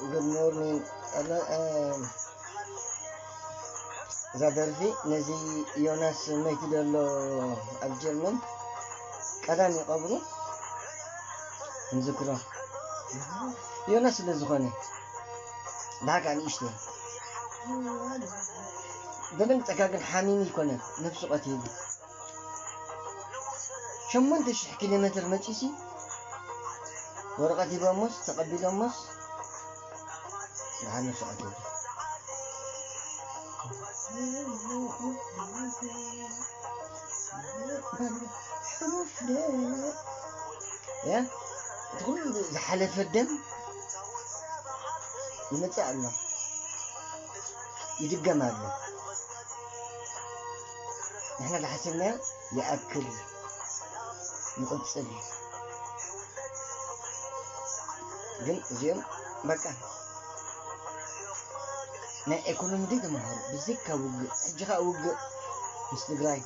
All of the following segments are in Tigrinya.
Good morning. Hello, um, እዛ ደርፊ ነዚ ዮናስ መይቱ ዘሎ ኣብ ጀርመን ቀዳሚ ቀብሩ ንዝክሮ። ዮናስ ስለ ዝኾነ፣ ብሓቂ ንእሽተይ። ደበን ጸጋ ግን ሓሚሙ ይኮነ፣ ነፍሱ ቀቲሉ። ሸሞንተ ሽሕ ኪሎ ሜትር መጺሲ፣ ወረቐት ሂቦሞስ፣ ተቐቢሎሞስ፣ ደሓር ነፍሱ ቀቲሉ። ያ፣ እቲ ኩሉ ዝሓለፈ ደም ይመጽእ ኣሎ፣ ይድገም ኣሎ። ንሕና ዝሓሰብናዮ ይኣክል፣ ንቕጽል። ግን እዚኦም በቃ ናይ ኤኮኖሚ ደይ ተምሃሩ፣ ብዘይካ ውግእ። ሕጂ ኸኣ ውግእ ምስ ትግራይ።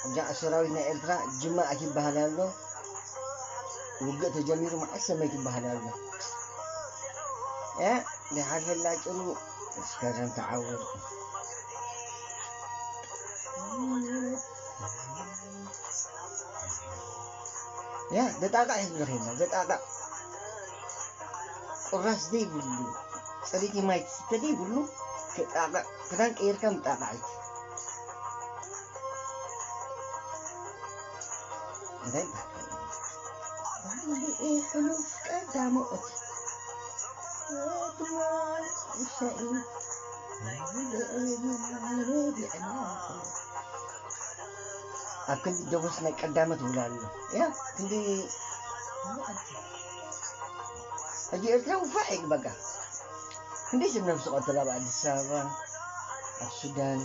ሕጂ ሰራዊት ናይ ኤርትራ ጅማ ኣትዩ ይበሃል ኣሎ። ውግእ ተጀሚሩ መዓስ ሰመይት ይበሃል ኣሎ። ያ፣ ድሓር ፈላጭሩ እስከ ዘንተዓውር። ያ፣ ዘጣቕዕ ህዝቢ ረኺብና፣ ዘጣቕዕ። ቁራስ ዘይብሉ፣ ጽሪቲ ማይ ትስተ ዘይብሉ፣ ክጣቕዕ፣ ክዳን ቀይርካ ምጣቕዓይ። እንታይ ይበሃል? ሕሉፍ ቀዳሞት። ኣብ ክንዲ ደቡስ ናይ ቀዳመት ውላ ኣሎ። ያ፣ ክንዲ ሕጂ ኤርትራ ውፋዕ እዩ በቃ። ክንደይ ሰብ ነብሱ ቀተለ ኣብ ኣዲስ ኣበባ፣ ኣብ ሱዳን።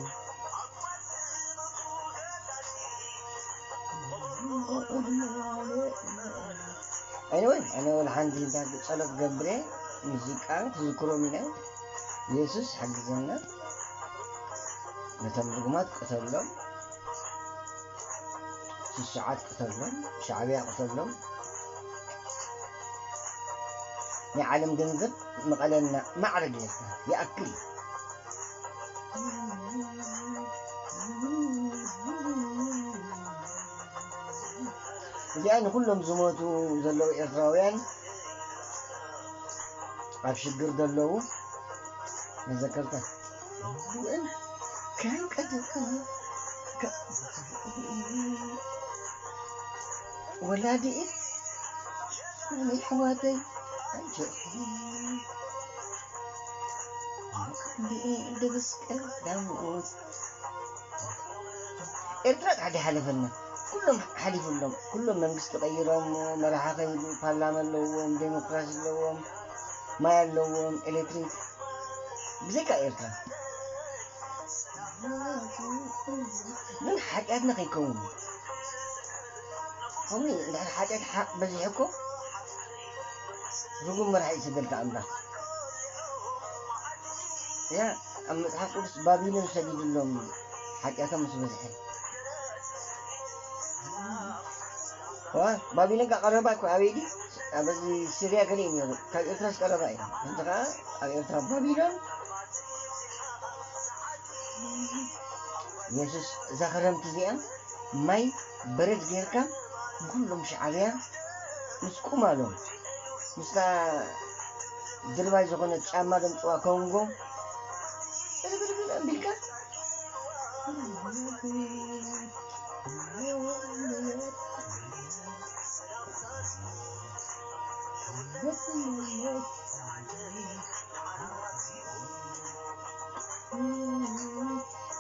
Anyway፣ ኣነ ወላ ሓንቲ እንታይ ጸሎት ገብረ፣ ሙዚቃ ትዝክሮም ኢና። የሱስ ሓግዘና። ነቶም ርጉማት ቅተሎም፣ ስሱዓት ቅተሎም፣ ሻዕብያ ቅተሎም። ናይ ዓለም ገንዘብ መቐለና ማዕረ ጌርካ ይኣክል። እዚኣ ንኹሎም ዝሞቱ ዘለዉ ኤርትራውያን፣ ኣብ ሽግር ዘለዉ መዘከርታ። ብእን ከም ቀደም ወላዲኤ ኣሕዋተይ ኣጆኹም ደበስ ቀዳሞት። ኤርትራ ጻዕዲ ሓለፈልና። ኩሎም ሓሊፉሎም። ኩሎም መንግስቲ ቀይሮም፣ መራሒ ከይዱ፣ ፓርላማ ኣለዎም፣ ዴሞክራሲ ኣለዎም፣ ማይ ኣለዎም፣ ኤሌክትሪክ። ብዘይካ ኤርትራ። ግን ሓጢኣትና ከይከውን። ከምኡ እዩ። እንድሕር ሓጢኣት ሓ-፣ በዚሑ እኮ፣ ርጉም መራሒ ይስደልካ ኣምላኽ። ያ፣ ኣብ መጽሓፍ ቅዱስ ባቢሎን ሰዲድሎም ሓጢኣቶም ምስ በዝሐ። ዋ፣ ባቢሎን ከኣ ቀረባ እኮ፣ ኣበይ ድዩ? ኣብ እዚ ሲርያ ገለ እዩ ነይሩ። ካብ ኤርትራስ ቀረባ እዩ። ሕጂ ከኣ ኣብ ኤርትራ ባቢሎን። የሱስ፣ እዛ ክረምቲ እዚኣ ማይ በረድ ጌርካ ንኩሎም ሻዕብያ ምስ ቁማሎም፣ ምስታ ድርባይ ዝኾነት ጫማ ዘምጽዋ ኮንጎ ጽልብልብል ኣቢልካ፣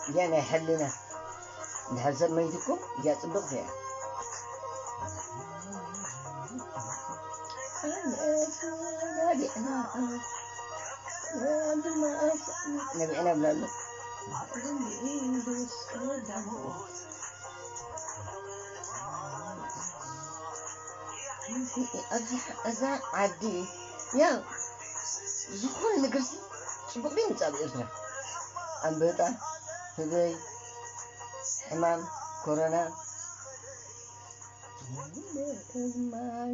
እዚኣ ናይ ሕልና። እንድሕር ሰብ መይትኩም እዚኣ ጽብቕቲ እያ። ነቢዕና ብላሎ። እዛ ዓዲ ያ ዝኾነ ነገርሲ ጽቡቕ ድዩ ምጻእ ኣብ ኤርትራ? ኣንበጣ፣ ህበይ፣ ሕማም፣ ኮሮና፣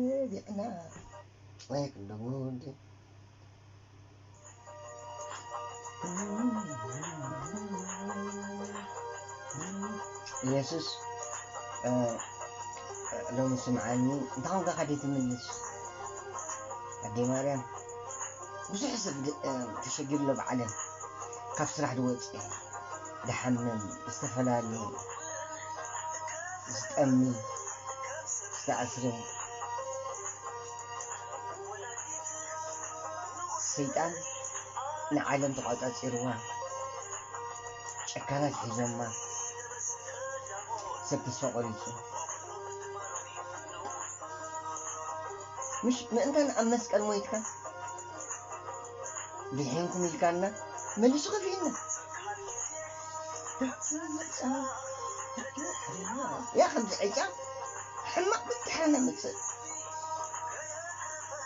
ነቢዕና። ኢየሱስ ሎሚ ስምዓኒ፣ እንታይ ኾንካ ካደይ ትምልስ? ኣደይ ማርያም፣ ብዙሕ ሰብ ተሸጊሩ ኣሎ ብዓለም፣ ካብ ስራሕ ዝወፅእ፣ ዝሓምም፣ ዝተፈላለየ ዝጠሚ፣ ዝተኣስረ፣ ሰይጣን ንዓለም ተቋጻጺርዋ፣ ጨካናት ሒዞማ፣ ሰብ ተስፋ ቆሪጹ። ምሽ ምእንታን ኣብ መስቀል ሞይትካ ድሒንኩም ኢልካና፣ መሊሱ ከፊእና። ያ ከምዚ ዕጫ ሕማቕ ብድሕረና መጽእ።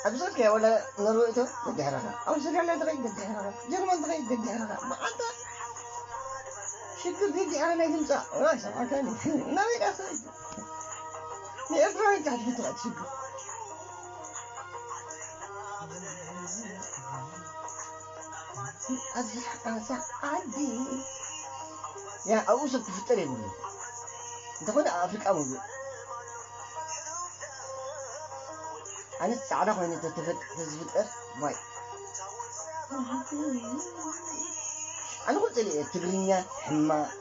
ኣብ ዘርካዮ ወላ ኖርወይ እቶ ደድሕረኻ፣ ኣውስትራልያ ትኸይድ ደድሕረኻ፣ ጀርመን ትኸይድ ደድሕረኻ። መዓልታ ሽግር ደድሕረና ይትምጻእ። ዋ፣ ሰማዕካኒ። ናበይ ዳ ትኸይድ? ንኤርትራውያን ትሕትፍት ትኽእል ሽግር። ኣብዚ ሓንሳ ዓዲ ያ ኣብኡ ሰብ ክፍጠር የብሉ። እንተኾነ ኣብ ኣፍሪቃ ሙሉእ ኣነስ ጻዕዳ ኮይኑ ተተፈጥ-፣ ተዝፍጠር ዋይ። ኣነ ኩሉ ጽልእ እየ። ትግርኛ፣ ሕማቕ፣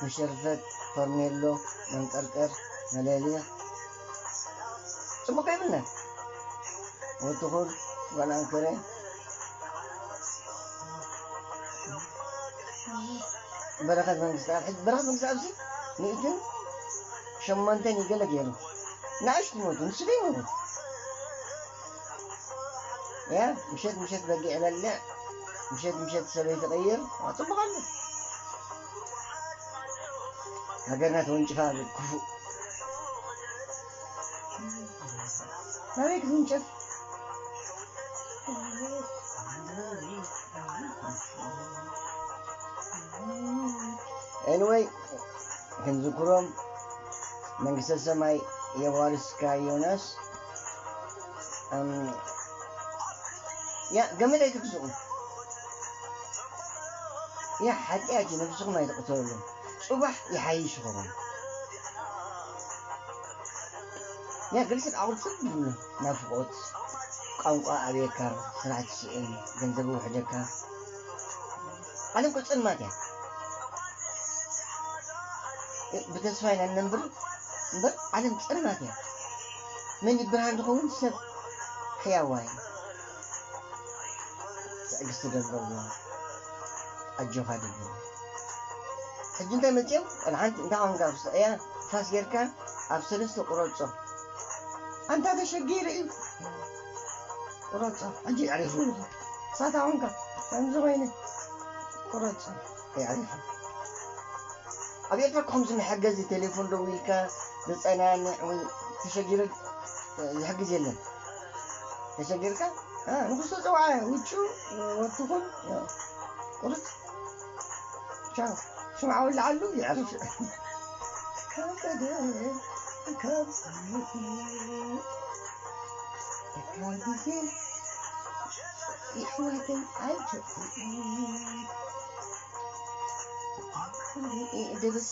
መሸርፈት፣ ፈርኔሎ፣ መንቀርቀር፣ መለሊኽ። ጽቡቕ ኣይብልናን። ወትኹል፣ ጓል ኣንከረ፣ በረኸት መንግስትኣብ፣ ሕጂ በረኸት መንግስትኣብ ሲ ሚእትን ሸሞንተን እዩ ገለ ገይሩ። ንኣሽቱ ሞቱ፣ ንሱ ደይሞቱ። ያ፣ ምሸት ምሸት በጊዕ ይበልዕ፣ ምሸት ምሸት ሰበይቲ ይቕይር። ዋ፣ ጽቡቕ ኣሎ። ሃገርና ተወንጭፋ ክፉእ። ናበይ ክትውንጨፍ? ኤኒወይ፣ ክንዝክሮም መንግስተ ሰማይ የዋርስካ ዮናስ። እም፣ ያ፣ ገመድ ኣይትግዝኡ። ያ፣ ሓጢኣት እዩ፣ ነብስኹም ኣይትቕተሉ። ጽባሕ ይሓይሽ ይኸውን። ያ፣ ገለ ሰብ ዓቕሊ ጽብ ይብሎ። ናፍቖት፣ ቋንቋ ኣብየካ፣ ስራሕ ትስእን፣ ገንዘብ ይውሕደካ። ዓለም እኮ ጸልማት እያ። ብተስፋ ኢና እነንብር እምበር ዓለም ጸልማት እያ። መን እዩ ብርሃን ዝኸውን? ሰብ ሕያዋይ። ትዕግስቲ ዘለዎ። ኣጆኻ ድብል። ሕጂ እንታይ መጺኦም? ቆልዓ ሓንቲ እንታይ ኾንካ? እያ ፋስ ጌርካ ኣብ ሰለስተ ቁረጾ። ኣንታ ተሸጊሩ እዩ። ቁረጾ። ሕጂ የዕሪፉ። ሳታ ኾንካ። ከምዚ ኾይነ። ቁረጾ። የዕሪፉ። ኣብ ኤርትራ እኮ ከምዚ መሐገዚ ቴሌፎን ደዊልካ ዘጸናንዕ ወይ ተሸጊሩ ዝሕግዝ የለን። ተሸጊርካ፣ እ፣ ንጉስ ተጸውዓ ውጩ ወትኹን፣ እ፣ ቁርጽ። ቻው። ሽምዓ ወልዓሉ ይዕርፍ። ካብ በደል፣ ካብ ካብ ግዜ ይሕዋተይ ኣይትኹን። ደበስ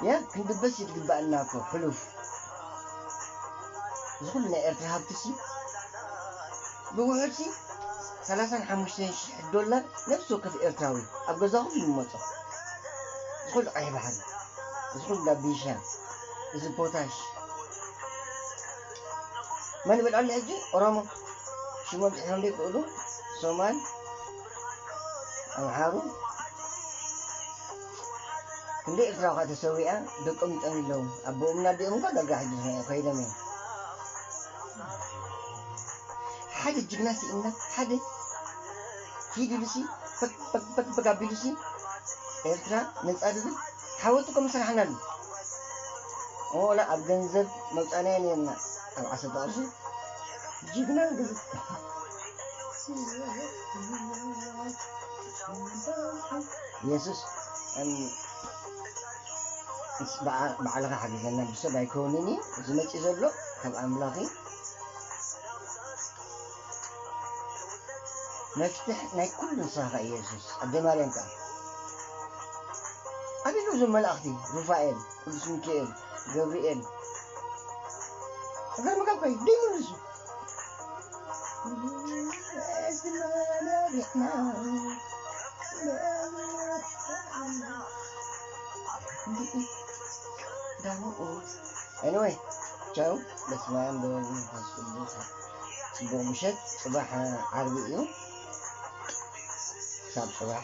ያ ክንድበስ እዩ ዝግበኣና እኮ ሕሉፍ። እዚ ኩሉ ናይ ኤርትራ ሃብትሲ ብውሑድሲ ሰላሳን ሓሙሽተን ሽሕ ዶላር ነፍሲ ወከፍ ኤርትራዊ ኣብ ገዛኹም ይመጾ። እዚ ኩሉ ቀይሕ ባሕሪ፣ እዚ ኩሉ ዳቢሻ፣ እዚ ፖታሽ፣ መን ይበልዐሉ ሕጂ? ኦሮሞ። ሽሞም ጽሒፎም ዘይክእሉ፣ ሶማል፣ ኣምሓሩ። ክንደይ ኤርትራዊ ከኣ ተሰዊኣ፣ ደቆም ይጠምዩ ኣለዉ። ኣቦኦምን ኣዲኦም እኳ ዳርጋ ሕጂ ከይዶም እዮም። ሓደ ጅግና ስኢንና፣ ሓደ ኪድ ኢሉሲ፣ ፈግ ፈግ ፈግ ፈግ ኣቢሉሲ፣ ኤርትራ ነጻ ድብል ሓወልቲ ከም ሰራሕናሉ። ወላ ኣብ ገንዘብ መውጻእናዮ ነርና፣ ኣብ ዓሰርተ ቅርሺ። ጅግና ግዝ-፣ የሱስ፣ እም፣ ምስ በዓ-፣ ባዕልኻ ሓግዘና፣ ብሰብ ኣይከውንን እዩ። እዚ መጺእ ዘሎ ካብ ኣምላኽ እዩ። መፍትሕ ናይ ኩሉ ንስኻ ኢየሱስ። ኣደ ማርያም ከኣ ኣበይ ኣለዉ እዞም መላእኽቲ? ሩፋኤል፣ ቅዱስ ሚካኤል፣ ገብርኤል። ክገርመካ እኮ እዩ፣ ደይምልሱ። Anyway, ቻው። በስመ አብ ወወልድ ወመንፈስ ቅዱስ። ጽቡቕ ምሸት። ጽባሕ ዓርቢ እዩ። ክሳብ ጽባሕ።